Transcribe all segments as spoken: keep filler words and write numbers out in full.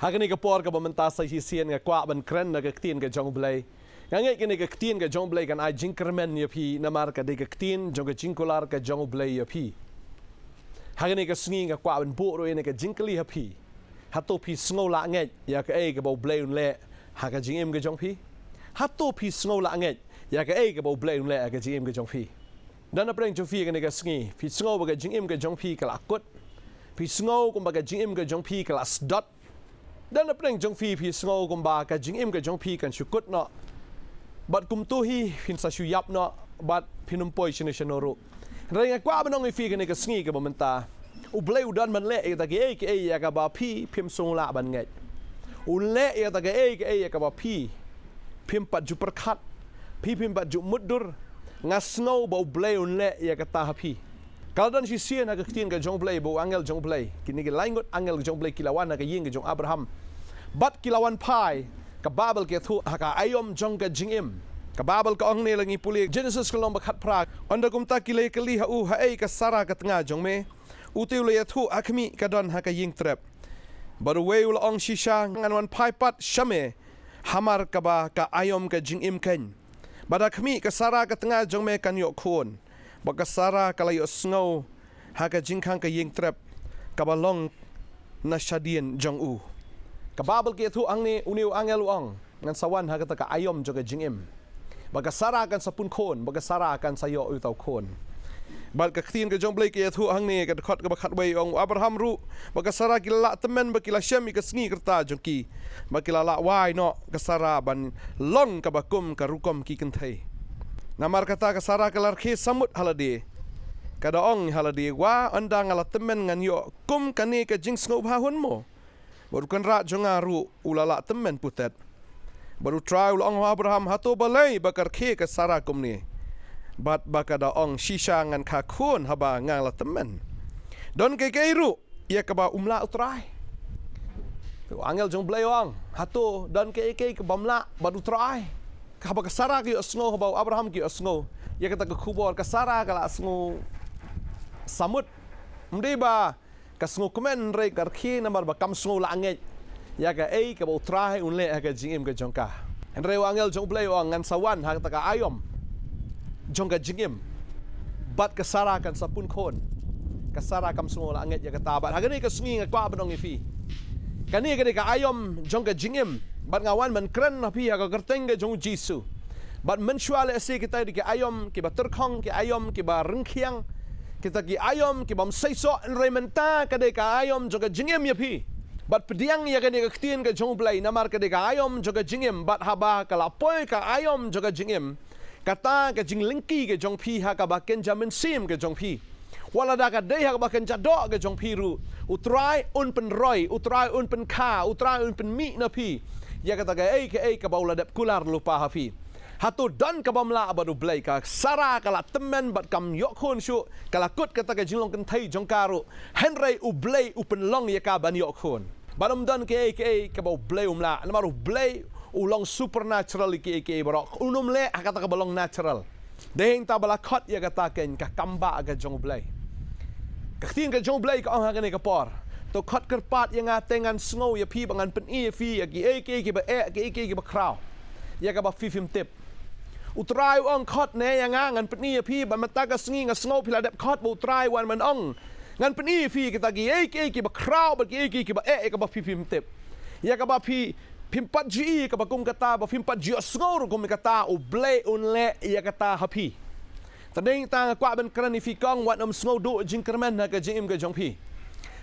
Ha kane ka por kaba mynta sa shisien nga kwah ban kren na ka ktien ka jong U Blei. Nga ngeit kane ka ktien ka jong U Blei kan ai jingkyrmen ïa phi namar ka dei ka ktien jong ka jingkular ka jong U Blei ïa phi. Ha kane ka sngi nga kwah ban buh ruh ïa kane ka jingkylli ha phi. Hato phi sngew la ngeit ïa kaei kaba U Blei un leh ha ka jingim ka jong phi? Hato phi sngew la ngeit ïa kaei kaba U Blei un leh ha ka jingim ka jong phi? Don napdeng jong phi kane ka sngi, phi sngew ba ka jingim ka jong phi ka la kut. Phi sngew kumba ka jingim ka jong phi ka la sdot. Don napdeng jong phi, phi sngew kumba ka jingim ka jong phi kan shu kut noh. Bad kumto hi phin sa shu ïap noh bad phin ym poi shano shano ruh. Hynrei nga kwah ban ong ïa phi kane ka sngi kaba mynta, U Blei u don ban leh ïa kata kiei kiei ïa kaba phi phim sngew lah ban ngeit. Un leh ïa kata kiei kiei ïa kaba phi phim pat ju pyrkhat, phi phim pat ju mutdur. Nga sngew ba U Blei un leh ïa kata ha phi. Ka la don shisien ha ka ktien ka jong U Blei ba u angel jong U Blei, kine ki lai ngut angel jong U Blei ki la wan ha ka ïing ka jong Abraham. Bad ki la wan phai, ka Baibl ka ïathuh, ha ka aïom jong ka jingim. Ka Baibl ka ong ne, la ngi pule Genesis ka lynnong ba khatphra: Ynda kumta ki la ïakylli ha u, haei ka Sara ka tnga jong me? U te u la ïathuh, ha khmih, ka don ha ka ïing trep. Bad uwei u la ong, shisha ngan wan phai pat sha me, hamar kaba ka aïom ka jingim keiñ. Bad ha khmih, ka Sara ka tnga jong me kan ïoh khun. Bad ka Sara ka la ïohsngew ha ka jingkhang ka ïing trep kaba long na shadien jong u. Ka Baibl ka ïathuh hangne, une u angel u ong, ngan sa wan ha kata ka aïom jong ka jingim. Bad ka Sara kan sa pun khun, bad ka Sara kan sa ïoh uta u khun. Bad ka ktien ka jong U Blei ka ïathuh hangne, ka dkhot kaba khatwei, ong, u Abraham ruh bad ka Sara ki la lah tymmen bad ki la shem ïa ka sngi ka rta jong ki. Bad ki la lah wai noh ka Sara ban long kaba kum ka rukom ki kynthei. Namar kata ka Sara ka la rkhie samut ha lade. Ka da ong ha lade, wa, ynda nga la tymmen ngan ïoh kum kane ka jingsngewbha hun mo? Bad u kynrad jong nga ruh u la lah tymmen putet. Bad U Trai u la ong ha u Abraham, hato balei ba ka rkhie ka Sara kumne? Bad ba ka da ong, shisha ngan kha khun haba nga la tymmen. Don kaei kaei ruh ïa kaba um lah U Trai? U angel jong U Blei u ong, hato don kaei kaei kaba um lah bad U Trai? Haba ka Sara ka ïohsngew, haba u Abraham ka ïohsngew ïa kata ka khubor, ka Sara ka la sngew samut. Ym dei ba ka sngewkmen, hynrei ka rkhie namar ba kam sngew la ngeit ïa kaei kaba U Trai un leh ha ka jingim ka jong ka. Hynrei u angel jong U Blei u ong, ngan sa wan ha kata ka aïom jong ka jingim, bad ka Sara kan sa pun khun. Ka Sara kam sngew la ngeit ïa kata. Bad ha kane ka sngi nga kwah ban ong ïa phi, kane ka dei ka aïom jong ka jingim. Bad nga wan ban kren ha phi ha ka kyrteng ka jong U Jisu. Bad mynshuwa lehse kita ki dei ki aïom kiba tyrkhong, ki aïom kiba ryngkhiang, kita ki aïom kibym seisoh, hynrei mynta ka dei ka aïom jong ka jingim ïa phi. Bad pdiang ïa kane ka ktien ka jong U Blei, namar ka dei ka aïom jong ka jingim, bad haba ka la poi ka aïom jong ka jingim, kata ka jinglyngkhi ka jong phi ha kaba kynja mynsiem ka jong phi, wat lada ka dei ha kaba kynja doh ka jong phi ruh, U Trai un pynroi, U Trai un pynkha, U Trai un pynmih na phi ïa kata kaei kaei kaba u la dep kular lypa ha phi. Hato don kabym lah bad U Blei? Ka Sara ka la tymmen bad kam ïoh khun shuh, ka la kut kata ka jinglong kynthei jong ka ruh. Hynrei U Blei u pynlong ïa ka ban ïoh khun. Bad ym don kaei kaei kaba U Blei um lah, namar U Blei u long supernatural ïa kiei kiei baroh. Un ym leh ha kata kaba long natural. Dei hangta ba la khot ïa kata keiñ ka kambah ka jong U Blei. Ka ktien ka jong U Blei ka ong ha kane ka por, to khot kyrpad ïa nga te ngan sngew ïa phi, ba ngan pyni ïa phi ïa kiei kiei kiba eh, kiei kiei kiba khraw, ïa kaba phi phim tip. U Trai u ong, khot ne ïa nga, ngan pyni ïa phi. Bad mynta ka sngi nga sngew phi la dep khot, ba U Trai u wan ban ong, ngan pyni ïa phi kita kiei kiei kiba khraw bad kiei kiei kiba eh, ïa kaba phi phim tip, ïa kaba phi phim pat ju i ïa kaba kum kata, ba phim pat ju ïohsngew ruh kum ïa kata. U Blei un leh ïa kata ha phi. Te dei hangta nga kwah ban kren ïa phi kong, wat nym sngew duh jingkyrmen ha ka jingim ka jong phi.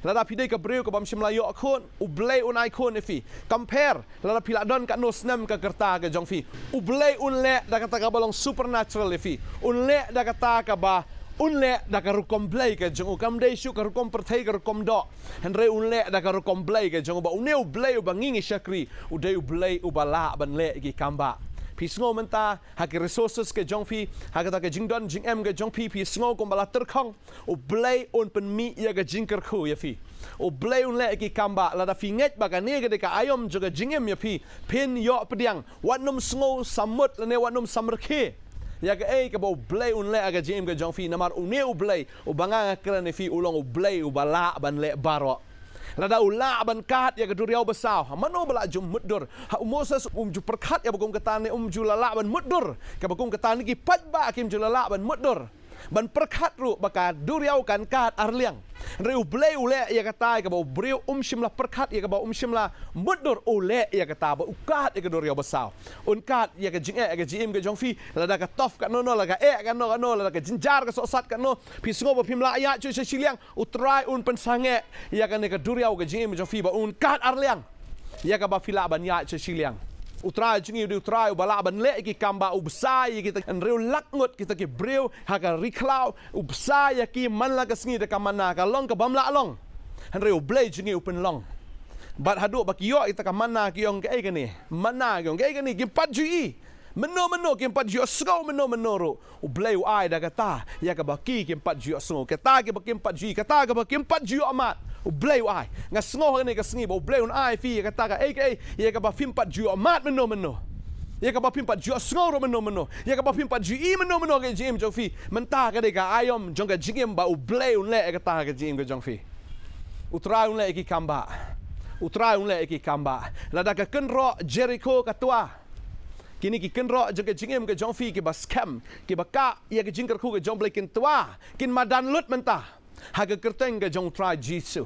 Lada phi dei ka briew kabym shym la ïoh khun, U Blei un ai khun ïa phi. Kam pher lada phi la don katno snem ka rta ka jong phi, U Blei un leh da kata kaba long supernatural ïa phi. Un leh da kata kaba, un leh da ka rukom Blei ka jong u. Kam dei shuh ka rukom pyrthei, ka rukom doh. Hynrei un leh da ka rukom Blei ka jong u, ba une U Blei uba ngi ngi shakri u dei U Blei uba lah ban leh ïa ki kambah. Phi sngew mynta ha ki resources ka jong phi, ha kata ka jingdon jingem ka jong phi, phi sngew kumba la tyrkhong? U Blei un pynmih ïa ka jingkyrkhu ïa phi. U Blei un leh ïa ki kambah. Lada phi ngeit ba kane ka dei ka aïom jong ka jingim ïa phi, phin ïoh pdiang. Wat nym sngew samut lane wat nym samrkhie ïa kaei kaba U Blei un leh ha ka jingim ka jong phi, namar une U Blei uba nga nga kren ïa phi u long U Blei uba lah ban leh baroh. Lada u lah ban kad ïa ka duriaw basaw, ha mano ba lah ju mutdur? Ha u Moses um ju pyrkhat ïa ba kum kata ne um ju la lah ban mutdur? Kaba kum kata ne ki paidbah kim ju la lah ban mutdur ban pyrkhat ruh ba ka duriaw kan kad arliang. Hynrei U Blei u leh ïa kata ïa kaba u briew um shym la pyrkhat, ïa kaba um shym la mutdur, u leh ïa kata ba u kad ïa ka duriaw basaw. Un kad ïa ka jingeh, ïa ka jingim ka jong phi, lada ka tough katno no, lada ka eh katno katno, lada ka jynjar ka sohsat katno, phi sngew ba phim lah ïaid shuh sha shiliang, U Trai un pynsangeh ïa kane ka duriaw ka jingim jong phi ba un kad arliang ïa kaba phi lah ban ïaid sha shiliang. U Trai jong ngi u dei U Trai uba lah ban leh ïa ki kam ba u bsa ïa kita, hynriew lak ngut kita ki briew ha ka ri khlaw, u bsa ïa ki man la ka sngi da ka manna, ka long ka bym lah long. Hynrei U Blei jong ngi u pynlong. Bad haduh ba ki ïoh kita ka manna ki ong kaei kane? Manna ki ong kaei kane? Kim pat ju i. Mynno mynno kim pat ju ïohsngew mynno mynno ruh. U Blei u ai da kata ïa kaba ki kim pat ju ïohsngew, kata kaba kim pat ju i, kata kaba kim pat ju ïohmad. U Blei u ai. Nga sngew ha kane ka sngi ba U Blei un ai phi ïa kata kaei kaei ïa kaba phim pat ju ïohmad mynno mynno, ïa kaba phim pat ju ïohsngew ruh mynno mynno, ïa kaba phim pat ju i mynno mynno ha ka jingim jong phi. Mynta ka dei ka aïom jong ka jingim ba U Blei un leh ïa kata ha ka jingim ka jong phi. U Trai un leh ïa ki kam ba, U Trai un leh ïa ki kam ba. Lada ka kynroh Jerikho ka twa, kine ki kynroh jong ka jingim ka jong phi kiba skhem, kiba kah ïa ka jingkyrkhu ka jong U Blei kin twa, kin madan lut mynta ha ka kyrteng ka jong U Trai Jisu.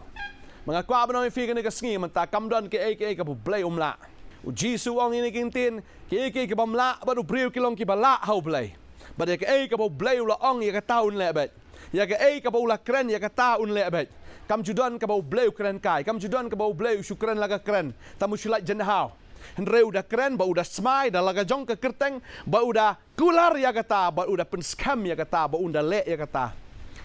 Ma nga kwah ban ong ïa phi kane ka sngi, mynta kam don kaei kaei kaba U Blei um lah. U Jisu u ong ïa kine ki ktien, kaei kaei kaba ym lah bad u briew ki long kiba lah ha U Blei. Bad ïa kaei kaba U Blei u la ong ïa kata un leh beit. Ïa kaei kaba u la kren ïa kata un leh beit. Kam ju don kaba U Blei u kren kai, kam ju don kaba U Blei u shu kren la ka kren, tang u shu lait jynhaw. Hynrei u da kren ba u da smai da la ka jong ka kyrteng, ba u da kular ïa kata, ba u da pynskhem ïa kata, ba un da leh ïa kata.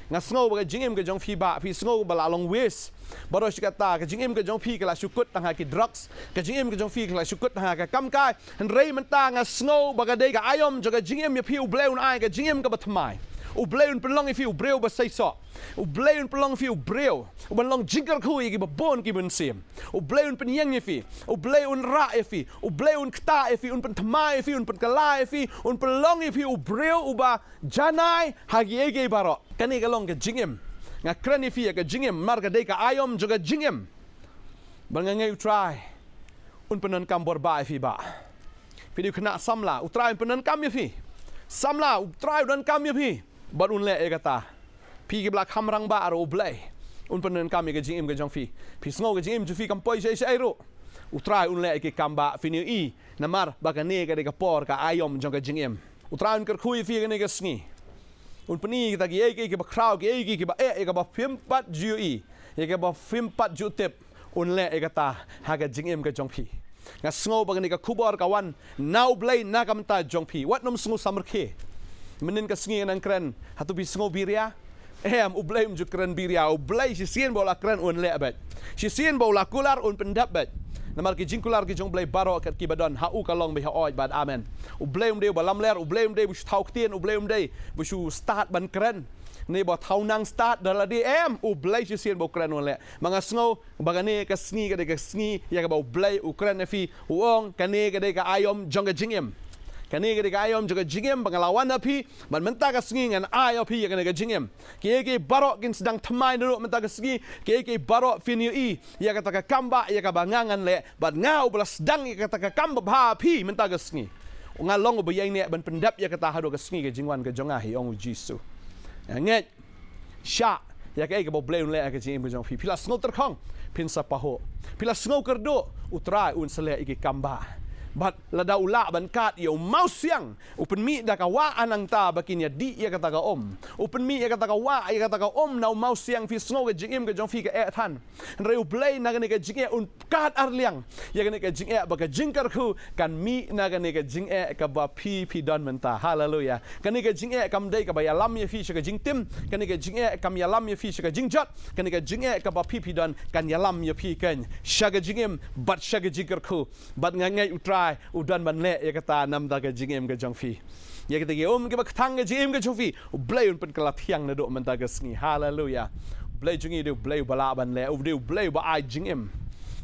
Nga sngew ba ka jingim ka jong phi ba phi sngew ba la long waste. Baroh shi katta, ka jingim ka jong phi ka la shu kut tang ha ki drugs, ka jingim ka jong phi ka la shu kut tang ha ka kam kai. Hynrei mynta nga sngew ba ka dei ka aïom jong ka jingim ïa phi, U Blei un ai ka jingim kaba thymmai. U Blei un pynlong ïa phi u briew ba seisoh. U Blei un pynlong ïa phi u briew uban long jingkyrkhu ïa kiba bun ki mynsiem. U Blei un pynïeng ïa phi. U Blei un rah ïa phi. U Blei un ktah ïa phi, un pynthymmai ïa phi, un pynkylla ïa phi, un pynlong ïa phi u briew uba janai ha kiei kiei baroh. Kane ka long ka jingim. Nga kren ïa phi ïa ka jingim namar ka dei ka aïom jong ka jingim. Bad nga ngeit U Trai un pyndonkam bor bha ïa phi ba phi dei u khynnah samla, U Trai un pyndonkam ïa phi. Samla, U Trai un donkam ïa phi bad un leh ïa kata. Phi kiba la kham rangbah ruh, U Blei un pyndonkam ïa ka jingim ka jong phi. Phi sngew ka jingim jong phi kam poi shaei shaei ruh, U Trai un leh ïa ki kam ba phin ïohi, namar ba kane ka dei ka por ka aïom jong ka jingim. U Trai un kyrkhu ïa phi kane ka sngi. Un pyni kita kiei kiei kiba khraw, kiei kiei kiba eh, ïa kaba phim pat ju ïohi, ïa kaba phim pat ju tip. Un leh ïa kata ha ka jingim ka jong phi. Nga sngew ba kane ka khubor ka wan na U Blei na ka bynta jong phi. Wat nym sngew samrkhie. Mynnin ka sngi ngan kren, hato phi sngew biria? Em, U Blei um ju kren biria. U Blei shisien ba u la kren un leh beit. Shisien ba u la kular un pyndep beit. Namar ki jingkular ki jong U Blei baroh kat kiba don ha u ka long beit ha oid bad amen. U Blei um dei uba lamler, U Blei um dei uba shu thaw ktien, U Blei um dei uba shu stad ban kren. Ne ba thaw nang stad da lade, em, U Blei shisien ba u kren un leh. Ma nga sngew ba kane ka sngi ka dei ka sngi ïa kaba U Blei u kren ïa phi, u ong kane ka dei ka aïom jong ka jingim. Kane ka dei ka aïom jong ka jingim ba nga la wan ha phi, bad mynta ka sngi ngan ai ïa phi ïa kane ka jingim. Kiei kiei baroh kin sdang thymmai naduh mynta ka sngi, kiei kiei baroh phin ïohi ïa kata ka kam ba, ïa kaba nga ngan leh, bad nga uba la sdang ïa kata ka kam babha ha phi mynta ka sngi. Nga long uba ïaineh ban pyndep ïa kata haduh ka sngi ka jingwan ka jong nga, hi ong U Jisu. Nga ngeit shah ïa kaei kaba U Blei un leh ha ka jingim ka jong phi. Phi la sngew tyrkhong, phin sa pahuh. Phi la sngew kyrduh, U Trai un sa leh ïa ki kam ba. Bad lada u lah ban kad ïa u mawsiang, u pynmih da ka wah ha nangta ba kin ïadih ïa kata ka um. U pynmih ïa kata ka wah, ïa kata ka um na u mawsiang, phi sngew ka jingim ka jong phi ka eh than. Hynrei U Blei na kane ka jingeh un kad arliang ïa kane ka jingeh ba ka jingkyrkhu kan mih na kane ka jingeh kaba phi phi don mynta. Haleluia. Kane ka jingeh kam dei kaba ïalam ïa phi sha ka jingtim. Kane ka jingeh kam ïalam ïa phi sha ka jingjot. Kane ka jingeh kaba phi phi don kan ïalam ïa phi kan sha ka jingim bad sha ka jingkyrkhu. Bad nga ngeit U Trai u don ban leh ïa kata namar ka jingim ka jong phi. Ïa kita ki um kiba kthang ka jingim ka jong phi, U Blei un pynkylla thiang naduh mynta ka sngi. Haleluia. U Blei jong ngi u dei U Blei uba lah ban leh, u dei U Blei uba ai jingim.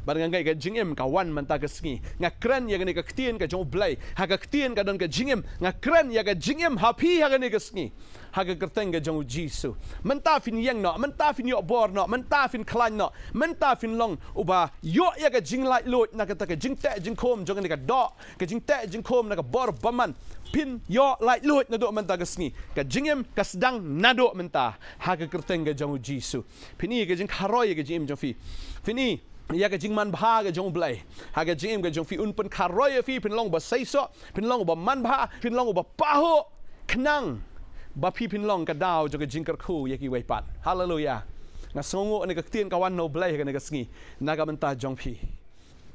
Bad nga ngeit ka jingim ka wan mynta ka sngi. Nga kren ïa kane ka ktien ka jong U Blei. Ha ka ktien ka don ka jingim. Nga kren ïa ka jingim ha phi ha kane ka sngi. Ha ka kyrteng ka jong U Jisu. Mynta phin ïeng noh, mynta phin ïoh bor noh, mynta phin khlaiñ noh, mynta phin long uba ïoh ïa ka jinglaitluid na kata ka jingteh jingkhum jong kane ka doh, ka jingteh jingkhum na ka bor bymman. Phin ïoh laitluid naduh mynta ka sngi. Ka jingim ka sdang naduh mynta. Ha ka kyrteng ka jong U Jisu. Phin i ka jingkharoi ïa ka jingim jong phi. Phin i ïa ka jingmanbha ka jong U Blei. Ha ka jingim ka jong phi, un pynkharoi ïa phi, phin long uba seisoh, phin long uba manbha, phin long uba pahuh. Khnang ba phi phin long ka daw jong ka jingkyrkhu ïa kiwei pat. Haleluia. Nga sngewnguh ïa ka ktien ka wan na U Blei ha kane ka sngi. Na ka bynta jong phi.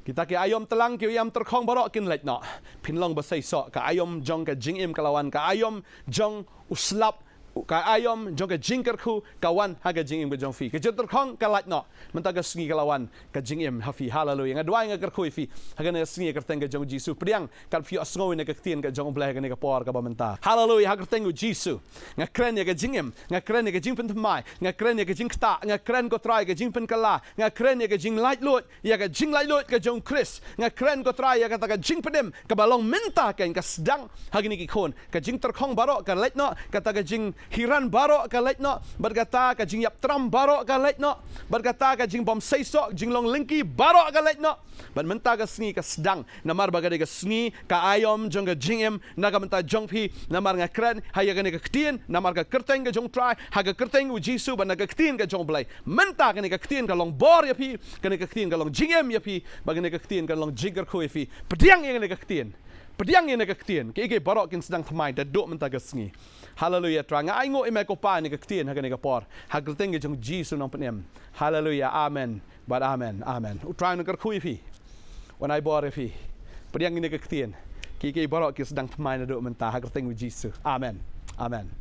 Kita ki aïom tlang ki aïom tyrkhong baroh kin leit noh. Phin long ba seisoh, ka aïom jong ka jingim ka la wan, ka aïom jong u slap, ka aïom jong ka jingkyrkhu ka wan ha ka jingim ka jong phi. Ka jingtyrkhong ka leit noh. Mynta ka sngi ka la wan ka jingim ha phi. Haleluia. Nga duwai nga kyrkhu ïa phi ha kane ka sngi ha ka kyrteng ka jong U Jisu. Pdiang kat phi ïohsngew ïa ka ktien ka jong U Blei ha kane ka por kaba mynta. Haleluia. Ha ka kyrteng U Jisu. Nga kren ïa ka jingim, nga kren ïa ka jingpynthymmai, nga kren ïa ka jingktah, nga kren, ko Trai, ka jingpynkylla, nga kren ïa ka jinglaitluid, ïa ka jinglaitluid ka jong U Khrist. Nga kren, ko Trai, ïa kata ka jingpynim kaba long mynta, kan ka sdang ha kine ki khun. Ka jingtyrkhong baroh ka leit noh, kata ka jinghiran baroh ka leit noh, bad kata ka jingïaptram baroh ka leit noh, bad kata ka jingbymseisoh, jinglong lyngkhi baroh ka leit noh. Bad mynta ka sngi ka sdang, namar ba ka dei ka sngi ka aïom jong ka jingim na ka bynta jong phi. Namar nga kren ha ïa kane ka ktien, namar ka kyrteng ka jong U Trai, ha ka kyrteng U Jisu, bad na ka ktien ka jong U Blei. Mynta kane ka ktien ka long bor ïa phi, kane ka ktien ka long jingim ïa phi, bad kane ka ktien ka long jingkyrkhu ïa phi. Pdiang ïa kane ka ktien. Pdiang ïa kane ka ktien. Kiei kiei baroh kin sdang thymmai naduh mynta ka sngi. Haleluia, Trai. Nga ainguh ïa me, ko Pa, ïa kane ka ktien ha kane ka por. Ha ka kyrteng ka jong U Jisu Nongpynim. Haleluia. Amen. Bad amen. Amen. U Trai un kyrkhu ïa phi. Un ai bor ïa phi. Pdiang ïa kane ka ktien. Kiei kiei baroh ki sdang thymmai naduh mynta ha ka kyrteng U Jisu. Amen. Amen.